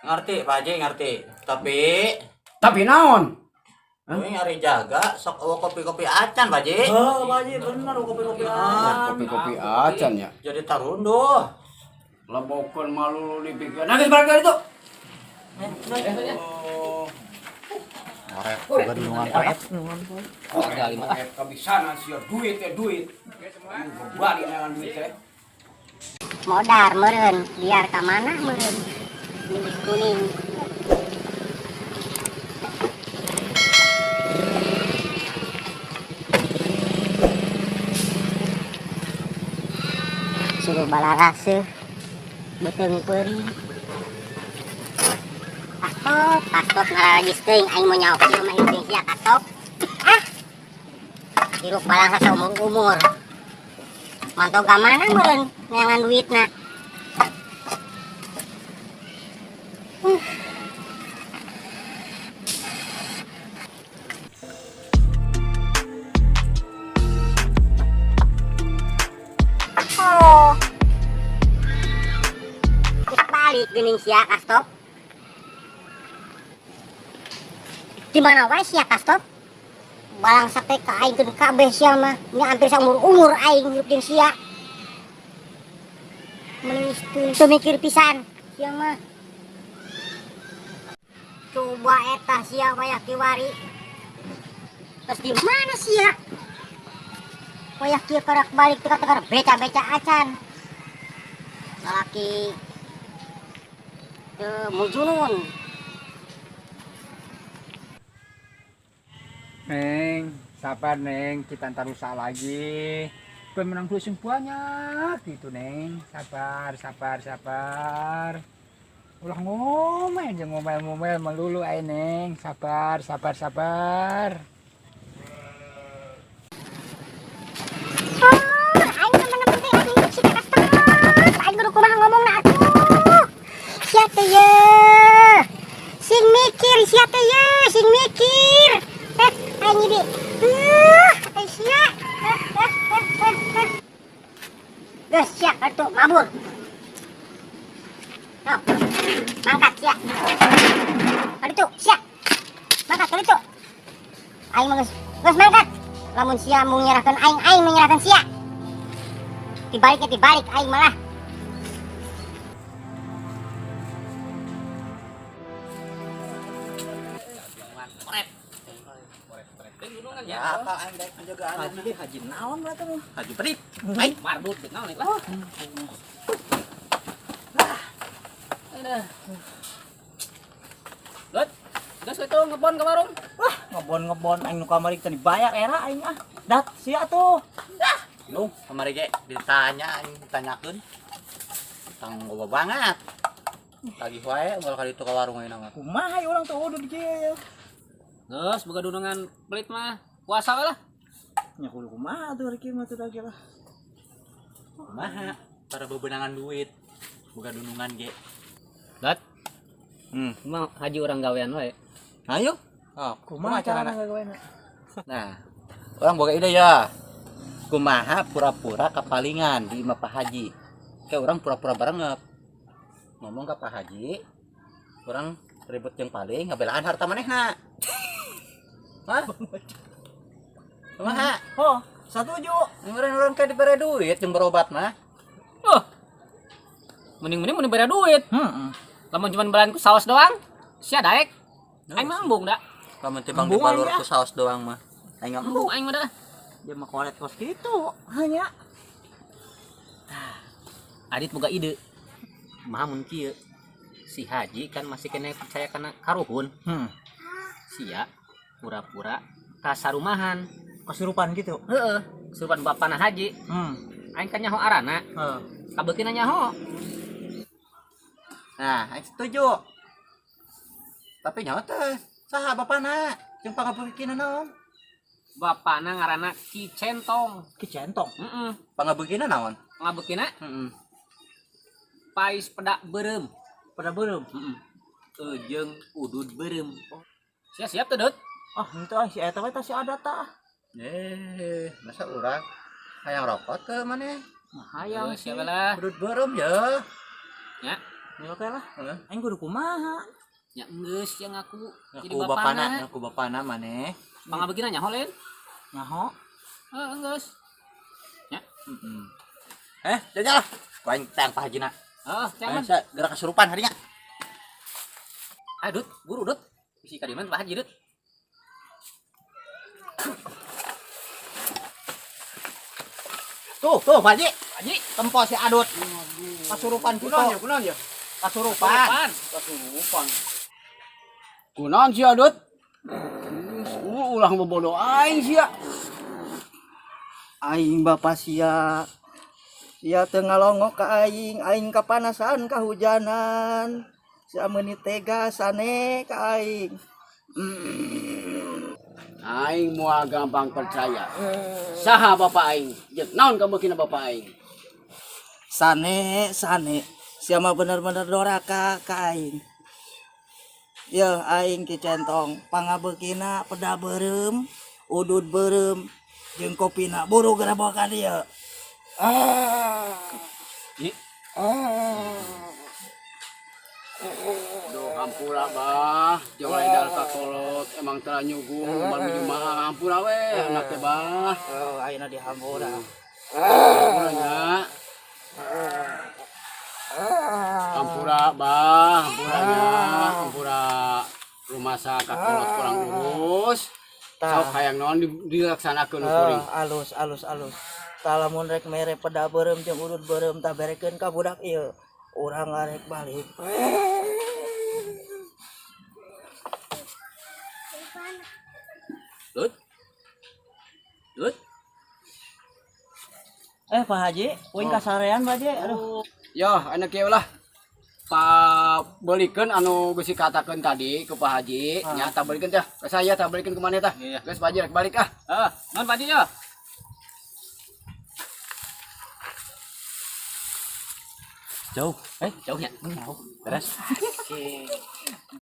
Ngerti, Pak Haji ngerti. Tapi Tapi naon? Ini hari jaga sok eueuh kopi-kopi acan, Pak Haji. Oh, Pak Haji bener kopi-kopi acan. Kopi-kopi acan ya. Jadi tarunduh. Lebokeun malu dipikir. Nah, geus barang itu. Ngorek, boga dunungan koet. Kabisana sia duit ya duit. Balik dengan duit teh. Modar meureun biar ka mana meureun ini kuning. Suruh balaraseuh beuteung peurih. Kastop, kastop ngararajis teuing aing mau nyaho kieu mah hidup sia kastop. Ah. Hirup balangsa saumur-umur. Mantau ka mana meureun neangan duitna. Oh. Geus balik geuning sia kastop. Di mana wae sia kastop? Balangsa teh ka aing keun kabeh sia mah. Nya hampir saumur-umur aing hirup jeung sia. Mending teu mikir pisan sia mah. Coba eta sia wayah kiwari. Terus di mana sia? Wayah kieu karak balik teu katekar beca-beca acan. Lalaki teu mujunun. Neng, sabar Neng, kita ntar usaha lagi. Gue menang duit sing banyak gitu Neng. Sabar, sabar, sabar. Ulah ngomel aja, ngomel-ngomel melulu ae Neng. Sabar, sabar, sabar. Oh, aing temen-temen teh aing si kastot. Aing kudu kumaha ngomongna atuh. Sia teh ye. Sing mikir sia teh ye, sing mikir. Aing ini. Eh sia. Geus sia atuh mabur. Tuh, mangkat sia. Kaditu sia. Mangkat kaditu. Aing mah geus mangkat. Lamun sia mau nyerahkan aing, aing menyerahkan sia. Dibaliknya dibalik aing malah. Ya, apa aing daek penjagaan. Haji deh, haji naon lah tuh. Haji perit. Aing Mardut naon lah. Lot, geus kitu ngebon ka warung. Wah, ngebon-ngebon aing nu kamari teh dibayar era aing ah. Dat sia tuh. Nu, kamari ge ditanya aing ditanyakeun. Tanggung banget. Lagi wae unggal kali itu ka warung ayeuna mah. Kumaha ieu urang tuh udah di kieu. Geus boga dunungan pelit mah puasa we lah. Nya kudu kumaha tuh hari kieu mah tuh tadi lah. Kumaha? Para bebenangan duit. Boga dunungan ge. Lot. Mah haji urang gawean wae. Ayo. Oh, Kumaha carana gawena? Nah, orang boga ide ya. Kumaha pura-pura kapalingan di imah Pak Haji. Kayak orang pura-pura barengep. Ngomong ke Pak Haji, orang ribut yang paling ngabelaan harta manehna. Hah? Kumaha? Oh, setuju. Ngeureun urang kayak dibere duit jeung berobat mah. Oh. Mending-mending mun dibere duit. Heeh. Lamun cuman belaan ku saos doang, sia daek. Aing mah embung da. Lamun tibang Embung dibalur aing, ku saos doang mah. Aing embung. Embung aing mah dah. Dia mah koret kos kitu, hanya. Adit boga ide. Mah mun kieu. Si Haji kan masih kena percaya kana karuhun. Sia pura-pura kasarumahan. Kesurupan gitu. Heeh, kesurupan bapana Haji. Aing kan nyaho arana. Heeh. Kabeukina nyaho. Nah, aing setuju. Tapi nyaho teh saha bapana? Jeung pangabeukina naon? Bapana ngaranna Ki Centong. Ki Centong. Heeh. Pangabeukina naon? Pangabeukina? Heeh. Pais pedak beureum. Pedak beureum. Heeh. Jeung udud beureum. Sia siap teh, Dut? Ah, henteu ah si eta we tah si adat tah. Masa urang hayang rokok teh maneh? Mah hayang Siapa lah. Udud beureum ya. Ya. Ya oke lah. Aing kudu kumaha? Ya geus yang ngaku jadi Ngaku bapana, bapana. Ngaku bapana maneh. Pangabeukina nyaho lain? Nyaho. Heeh, geus. Ya. Heeh. Eh, jajal lah. Ku aing tang Pak Hajina. Heeh, Aing jangan. gerak kesurupan harinya. Ayo, Dut, buru, Dut. Bisi ka dieu Pak Haji, Dut. Tuh, tuh Pak Haji. Haji, Tempo si Adut. Kasurupan kitu. Kunaon ya, kunaon ya? Kasurupan. Kasurupan. Kunaon sia, Dut? Ulah ngebodoh aing sia. Aing bapa sia. Sia teu ngalongok ka aing, aing kapanasan kahujanan. Sia meuni tega sane ka aing. Aing moal gampang percaya. Saha bapak aing? Jeung naon kabeukina bapak aing? Sane, sane. Sia mah bener-bener doraka ka aing. Ya aing Ki Centong, pangabeukina peda beureum, udud beureum, jeung kopina buru geura bawa ka dieu. Ah. Ji. Ah. Duh, hampura bah, jauh lain kakolot, emang telah nyuguh, mal jumaah, hampura we, anak teh bah. Oh, ayeuna dihampura. Hampura nya. Hampura bah, hampura nya, hampura rumasa kakolot kurang urus. Sok hayang naon dilaksanakeun kuring. Oh, alus alus alus. Tah lamun rek mere peda beureum jeung udud beureum tah berekeun ka budak ieu. Urang arek balik. Dut. Dut. Eh Pak Haji, uing kasarean Pak Haji. Aduh. Yo, anak kieu lah. Pak belikeun anu geus dikatakeun tadi ke Pak Haji, nya tah belikeun tah. Ke saya tah belikeun ke mana tah? Iya. Geus Pak Haji rek balik ah. Ah, naon Pak Haji ya? Jauh. Eh, jauhnya. Jauh. Beres. Oke.